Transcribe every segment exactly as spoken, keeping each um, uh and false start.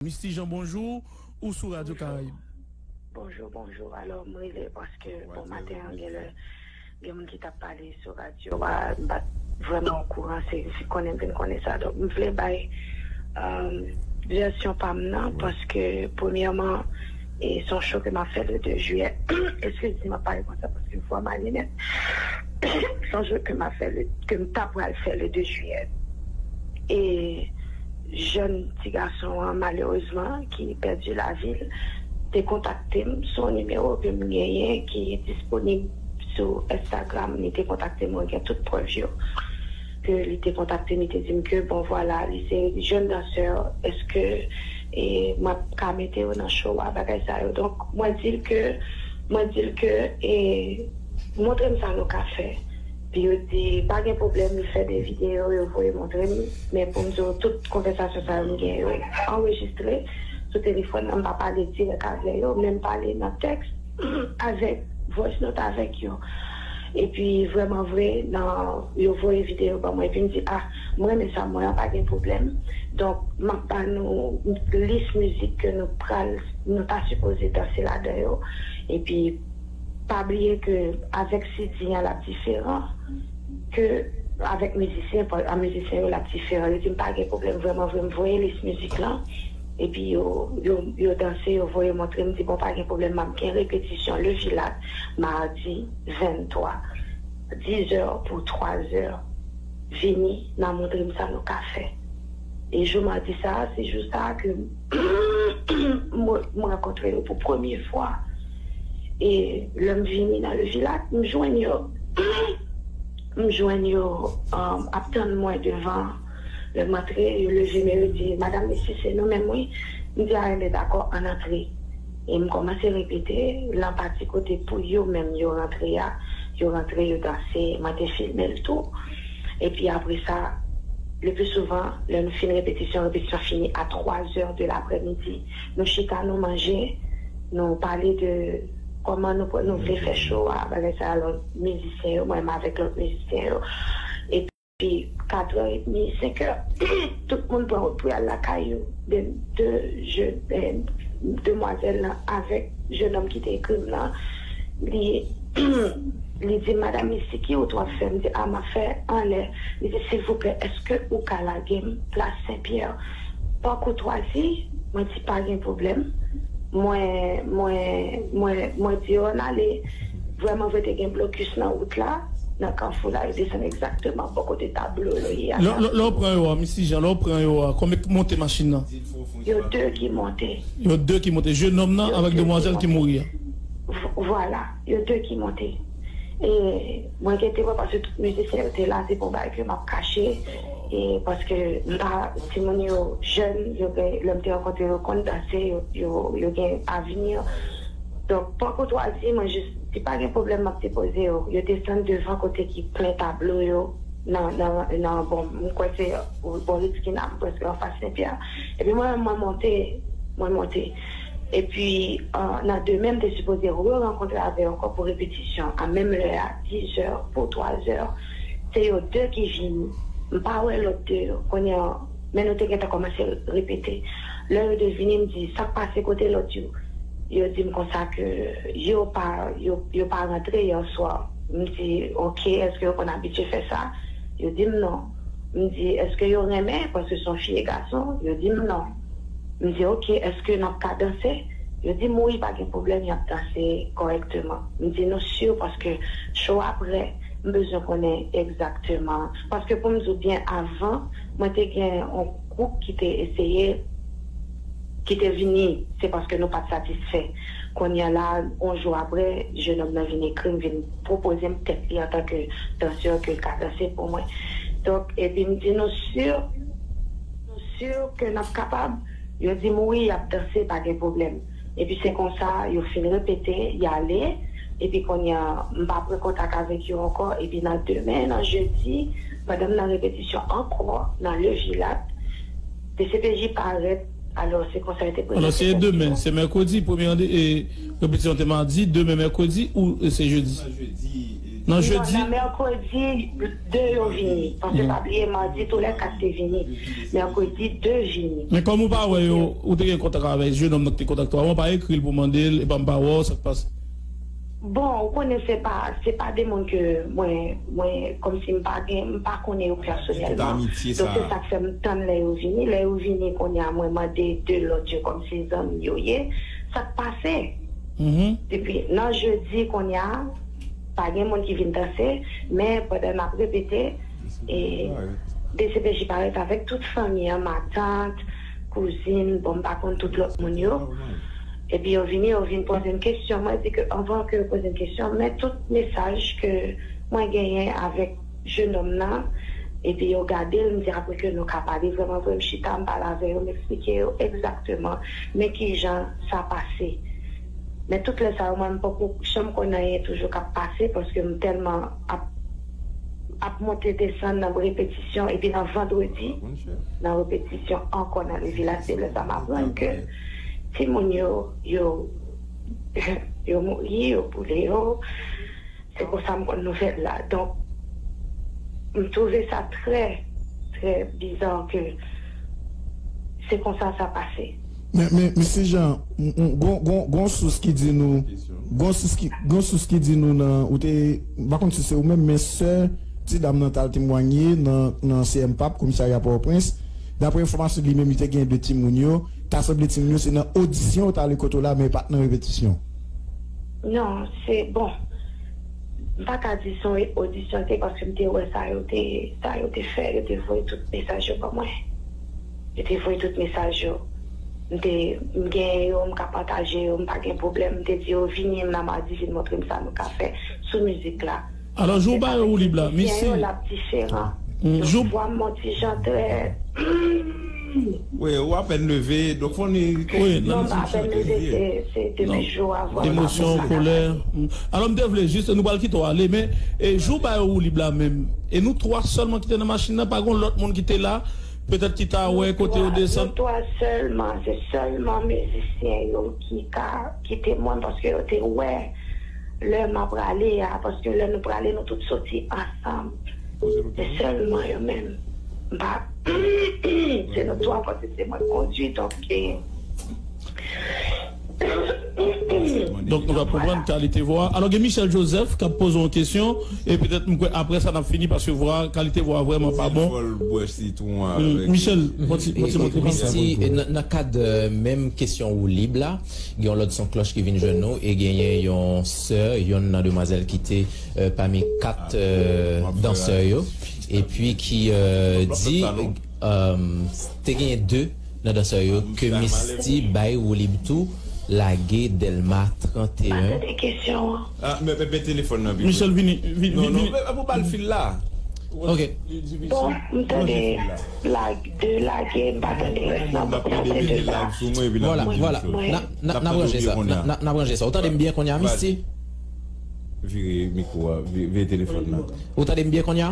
Misty Jean, bonjou. Ou sou Radyo Karayib. Bonjou, bonjou. Alò, m rele paske, bon, maten an, gen lè, gen moun ki t ap pale sou radyo a, m pa t vrèman okouran, se, se konnen m vin konnen sa. Donk, m vle bay, um, vèsyon pa m nan, paske, premyèman, e se yon cho ke m ap fè le de jiyè. Eskize m, m ap pale konsa paske vwa m ale nèt. Se yon cho ke m ap fè, le, ke m ta pral fè le de jiyè. E jèn ti gason an, malerezman, ki pèdi lavi l, te kontakte m sou yon nimewo ke m genyen ki disponib sou Instagram. Li te kontakte m, mwen gen tout prèv yo, ke li te kontakte m, li te di m ke, bon, vwala, li se jèn dansè, èske, e, m ap ka mete yo nan show a, bagay sa yo. Donk, mwen di l ke, mwen di l ke, e, montre m sa nou ka fè. Pi yo di, pa gen pwoblèm, li fè de videyo, yo voye montre m. Men pou m di w, tout konvèsasyon sa yo m gen yo anrejistre sou telefòn nan, m pa pale dirèk avè yo, men m pale nan tèks avèk voice note avèk yo. Epi vrèman vre, nan, yo voye videyo ban mwen, epi m di, ah, m renmen sa, mwen an pa gen pwoblèm. Donk, m ap ba nou lis mizik ke nou pral, nou ta sipoze danse ladan yo. Epi, pa bliye ke avèk C D an, l ap diferan ke avèk mizisyen, pa- a mizisyen yo, l ap diferan. Yo di m pa gen pwoblèm, vrèman vre, m voye lis mizik lan. Epi yo, yo, yo danse, yo voye montre m, di, bon, pa gen pwoblèm, m ap gen repetisyon Le Vilat, madi venntwa, dizè pou twazè. Vini, n a montre m sa nou ka fè. E jou madi sa a, se jou sa a ke m, m rankontre yo pou premye fwa. E lè m vini nan Le Vilat, m jwenn yo, m jwenn yo, um, ap tann mwen devan. Lè m antre, yo leve men yo di, Madam Misty, se nou menm, wi. M di, a, enben, dakò, ann antre. E m kòmanse repete, lan pati kote pou yo menm yo rantre a, yo rantre, yo danse, mwen te filme l tou. Epi apre sa, le pli souvan, lè nou fin repetisyon, repetisyon fini a twa zè de laprèmidi. Nou chita, nou manje, nou pale de kòman nou, nou vle fè show a, bagay sa, lòt mizisyen yo, mwen menm avèk lòt mizisyen yo. Epi, pi kat è edmi, senk è, tout moun pran wout pou y al lakay yo. De, de, je, eh, demwazèl lan avèk jennonm ki te ekri m nan, li, li di, Madam Misty, ki wout w ap fè? M di, a, m ap fè anlè. Li di, silvouplè, èske ou ka lage m plas Senpyè? Pa koutwazi, mwen di, pa gen pwoblèm. Mwen, mwen, mwen, mwen di yo ann ale. Vrèman vre, te gen blokis nan wout la, nan kafou la, yo desann egzakteman bò kote tablo yo ye a. Lè lè- lè w pran yo a, Misty Jean, lè w pran yo a, konbyen k monte machin nan? Yo de ki monte. Yo de ki monte. Jennonm nan avèk demwazèl ki mouri a. V- Vwala, yo de ki monte. E mwen gen temwen paske tout mizisyen yo te la, se pou bagay ke m ap kache. E paske m pa, timoun yo jèn, yo gen, lè m te rankontre yo, konn danse, yo, yo, yo gen avni. Donk, pa koutwazi, mwen jis di, pa gen pwoblèm, m ap depoze yo. Yo desann devan kote ki plen tablo yo, nan, nan, nan, bon, m kwè se bò Ritz Kina, m prèske anfas Senpyè. Epi mwen menm, mwen monte, mwen monte. Epi, euh, nan demen, m te sipoze re-rankontre avè yo ankò pou repetisyon, a menm lè a, dizè pou twazè. Se yo de ki vini. M pa wè lòt de yo. Kounye a, men nou te gentan kòmanse repete. Lè yo de vini, m di, sa k pase, kote lòt yo? Yo di m konsa ke yo pa, yo, yo pa rantre yè swa. M di, oke, èske yo konn abitye fè sa? Yo di m non. M di, èske yo renmen? Paske se yon fi e gason. Yo di m non. M di, oke, èske n ap ka danse? Yo di m wi, pa gen pwoblèm, y ap danse kòrèkteman. M di nou si paske cho a prè, m bezwen konnen egzakteman. Paske pou m di w byen, avan, mwen te gen yon gwoup ki te eseye, ki te vini, se paske nou pa t satisfè. Kounye a la, yon jou apre, jennonm nan vin ekri m, vin pwopoze m tèt li antanke dansè ke l ka danse pou mwen. Donk, epi m di nou si, nou si ke n ap kapab? Yo di m wi, y ap danse, pa gen pwoblèm. Epi se konsa, yo fin repete, y ale. Epi kounye a, m pa pran kontak avèk yo ankò. Epi nan demen, nan jedi, pandan m nan repetisyon ankò, nan Le Vilat, D C P J parèt Alò, se konsa yo te prevwa. Alò, se demen, se mèkredi, premye rande, e, repetisyon te madi, demen mèkredi ou, e, se jedi? Nan jedi? Non, nan mèkredi, de yo vini. Paske pa bliye, madi, tou lè kat te vini. Mèkredi, de vini. Men kòm ou pa wè yo, ou te gen kontak avèk jennonm nan ki te kontakte w avan, ou pa ekri l pou mande l, epa m pa wè w, sa k pase? Bon, ou konnen se pa, se pa de moun ke mwen, mwen, kòmsi m pa gen, m pa konnen yo pèsonèlman. Donk, se sa k fè m tann lè yo vini. Lè yo vini, kounye a, mwen mande de lòt yo kòmsi zanmi yo ye. Sa k pase? Depi nan jedi, kounye a, pa gen moun ki vin danse, men pandan n ap repete, e D C P J parèt avèk tout fanmi an, matant, kouzin, bon, m pa konn tout lòt moun yo. Epi yo vini, yo vin poze m kesyon. Mwen di ke anvan ke yo poze m kesyon, men tout mesaj ke mwen genyen avèk jennonm nan, epi yo gade l, m di apre ke nou ka pale vrèman vre, m chita, m pale avè yo, m eksplike yo egzakteman men kijan sa pase. Men tout lè sa yo, mwen, m poko janm konn anyen toujou k ap pase, paske m tèlman ap, ap monte desann nan repetisyon, epi nan vandredi, nan repetisyon ankò nan le vilaj, se lè sa m aprann ke timoun yo, yo, yo mouri, yo boule yo. Se konsa m konn nouvèl la. Donk, m twouve sa trè, trè biza ke se konsa sa pase. Men, men, mesye Jean, m, m, gon, gon, gon sous ki di nou, gon sous ki, gon sous ki di nou nan, ou te, m pa konn si se ou menm, men sè ti dam nan t al temwanye nan, nan C M pap, komisarya Pòtoprens. Daprè enfòmasyon li menm, li te gen de timoun yo, ta sanble timoun yo se nan odisyon yo t ale kote w la, men pa t nan repetisyon. Non, se, bon, m pa ka di se yon odisyon te, paske m te wè sa yo te, sa yo te fè, yo te voye tout mesaj yo ban mwen. Yo te voye tout mesaj yo. M te, m genyen yo, m ka pataje yo, m pa gen pwoblèm. M te di yo, vini m nan madi, vin montre m sa nou ka fè sou mizik la. Alò, jou w ba yo woulib la, mizisyen yo, l ap diferan. Jou vwa m yon ti jan trè. Wi, ou apèn leve, donk fò ni. Wi, non, m apèn leve, se, se depi jou a vwa m. Emosyon, kolè. Alò, m te vle jis, nou pral kite w ale, men, e, jou w ba yo woulib la menm, e nou twa sèlman ki te nan machin nan, pa gen lòt moun ki te la, petèt ki ta wè kote yo desann. Nou twa sèlman, se sèlman mizisyen yo ki ka, ki temwen, paske yo te wè lè m ap prale a, paske lè nou prale, nou tout soti ansanm. Se sèlman yo menm. M pa, se nou twa, paske se mwen k kondui, donk, e, Donk, nou ka konprann kalite vwa. Alò, gen Michel Joseph k ap poze yon kesyon, e petèt, m kwè, apre sa, n ap fini, paske vwa, kalite vwa vrèman pa bon. Michel, bon ti, bon ti, bon ti. Misty, nan, nan kad, e, menm kesyon woulib la, gen yon lòt son klòch ki vin jwenn nou, e genyen yon sè, yonn nan demwazèl ki te, e, pami kat, e, dansè yo, epi ki, e, di, e, te genyen de nan dansè yo ke Misty bay woulib tou, lage Dèlma trannteyen. M pa tande kesyon an. Ah, men, men, men telefòn nan pi pre. Michel, vini, vini, non, non, vini. Men, men pou ba l fil la. Ok. Bon, m tande lage, de lage, m pa tande rès nan, bon, sa se de la. Vwala, vwala. N a, n a, n a ranje sa. N a, n a, n a ranje sa. Ou tande m byen kounye a, Misty? Vire mikwo a, vi-, vire telefòn nan. Ou tande m byen kounye a?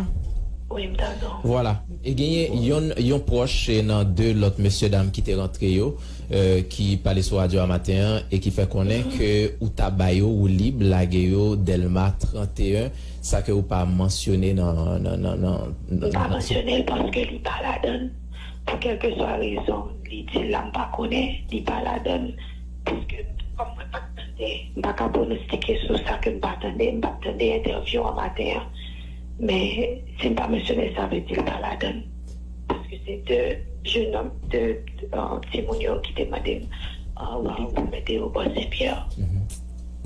Wi, m tande w. Vwala. E genyen yon, yon pwòch, e, nan de lòt mesye dam ki te rantre yo, e, ki pale sou radyo a maten an e ki fè konnen ke ou ta ba yo woulib, lage yo Dèlma trannteyen, sa ke ou pa mansyone nan, nan, nan, nan, nan, nan. M pa mansyone l paske li pa ladan l. Pou kèlkeswa rezon li di l la, m pa konnen, li pa ladan l. Paske, kòm mwen pa t tande, m pa ka pwonostike sou sa ke m pa tande, m pa t tande entèvyou an maten an. Men, si m pa mansyone l, sa vle di l pa ladan l. Paske se de jennonm, de, de, euh, timoun yo ki te mande m, euh, woulib pou mete yo bò Senpyè.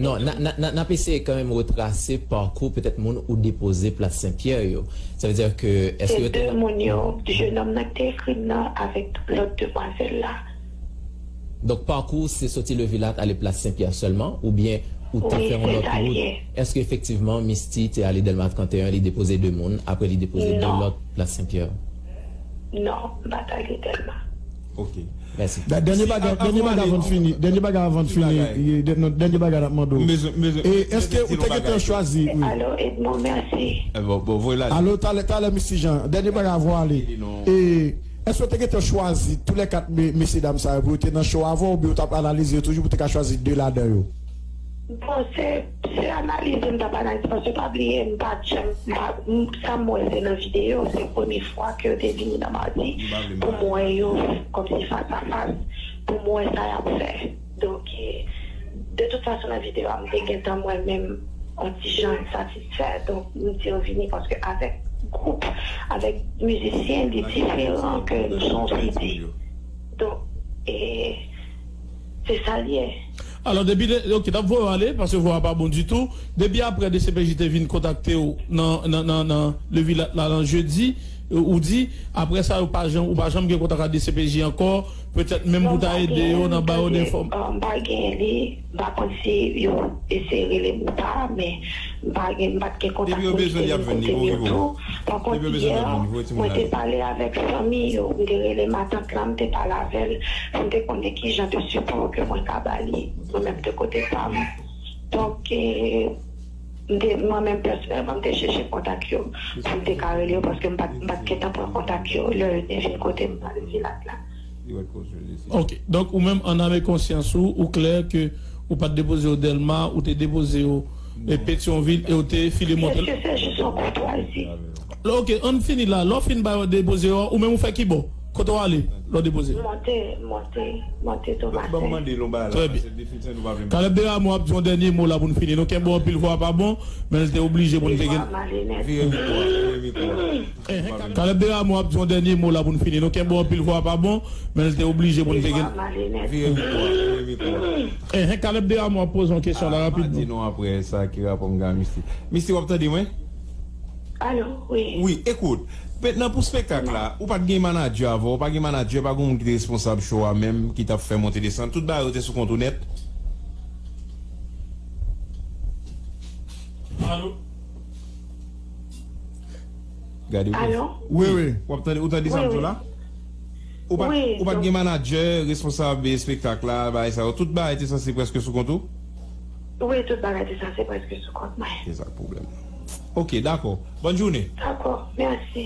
Non, n a, n a, n a, n ap eseye kanmenm retrase pakou petèt moun ou depoze Plas Senpyè yo. Sa vle di ke, èske yo te... Se de moun yo, jennonm nan ki te ekri m nan avèk lòt demwazèl la. Donk, pakou se soti Levilat ale Plas Senpyè sèlman, oubyen ou te fè yon lòt wout? Wi, se sa l ye. Èske efektivman Misty te ale Dèlma trannteyen, li depoze de moun, apre li depoze de lòt Plas Senpyè? Non, m pa t ale Dèlma. Ok. Mèsi. Dènye bagay, dènye bagay avan n fini, dènye bagay avan n fini, dènye bagay n ap mande w. E èske ou te gentan chwazi, wi. Alo, Edmond, mèsi. Alo, talè, talè, Misty Jean, dènye bagay avan w ale. E Èske w te gentan chwazi tou lè kat me- mesye dam sa yo pou yo te nan show avè w, oubyen w t ap analize yo toujou pou w te ka chwazi de ladan yo? Bon, se se analize m t ap analize, paske pa bliye, m pa t janm, m pa, m- sa m wè se nan videyo, se premye fwa ke yo te vini nan Madi pou m wè yo kòmsi fas a fas, pou m wè sa y ap fè. Donk, e, de tout fason, nan videyo a, m te gentan mwen menm yon ti jan satisfè. Donk, m di yo vini paske avèk gwoup, avèk mizisyen, li diferan ke nou se yon C D. Donk, e, se sa l ye. Alò, depi, de- ok, n ap voye w ale, paske vwa a pa bon ditou. Depi apre D C P J te vin kontakte w nan, nan, nan, nan Levilat la, nan jedi, ou di, apre sa, ou pa janm, ou pa janm gen kontak ak D C P J ankò, petèt menm pou ta ede yo nan ba yo de enfòm. Non, m pa gen, m pa gen li, m pa konn si yo eseye rele m ou pa, men m pa gen, m pa t gen kontak moun ki te vin kote m yo tou. Pa kont, yè, mwen te pale avèk fanmi yo, m te rele matant lan, m te pale avè l, pou m te konnen ki jan de sipò ke mwen ka ba li, mwen menm de kote pa m. Donk, e, m te, mwen menm pèsonèlman, m te chèche kontak yo, pou m te ka rele yo, paske m pa t, m pa t gentan pran kontak yo, lè yo te vin kote m nan Levilat la. Ok, donk ou menm, an ame konsyans ou, ou klè ke ou pa t depoze yo Dèlma, ou te depoze yo, e, Petyonvil, e ou te file monte. Èske se jis yon koutwazi? Ok, ann fini la. Lè w fin ba yo depoze yo, ou menm ou fè ki bò? Kote w ale lè w depoze? Monte, monte, monte Tomasen. Trè byen. Kalèb Desrameaux ap di yon dènye mo la pou n fini. Nou kenbe w anpil, vwa a pa bon, men l te oblije pou n te gen. Vire mikwo a, vire mikwo a. Enhen, Kalèb Desrameaux ap di yon dènye mo la pou n fini. Nou kenbe w anpil, vwa a pa bon, men l te oblije pou n te gen. Vire mikwo a, vire mikwo a. Enhen, Kalèb Desrameaux ap poze yon kesyon la rapidman. Di non apre sa ki rapò m gen a Misty. Misty, w ap tande mwen? Alo, wi. Wi, ekout, mentnan pou spektak la, ou pa t gen manadjè avè w, pa gen manadjè, pa gen moun ki te responsab show a menm, ki t ap fè monte desann. Tout bagay yo te sou kont ou nèt? Alo? Gade, wi. Wi, wi. W ap tande, ou tande sa m di w la? Ou pa, ou pa t gen manadjè, responsab espektak la, bagay sa yo. Tout bagay te sanse prèske sou kont ou? Wi, tout bagay te sanse prèske sou kont mwen. Se sa k pwoblèm. Ok, dakò. Bòn jounen. Dakò, mèsi.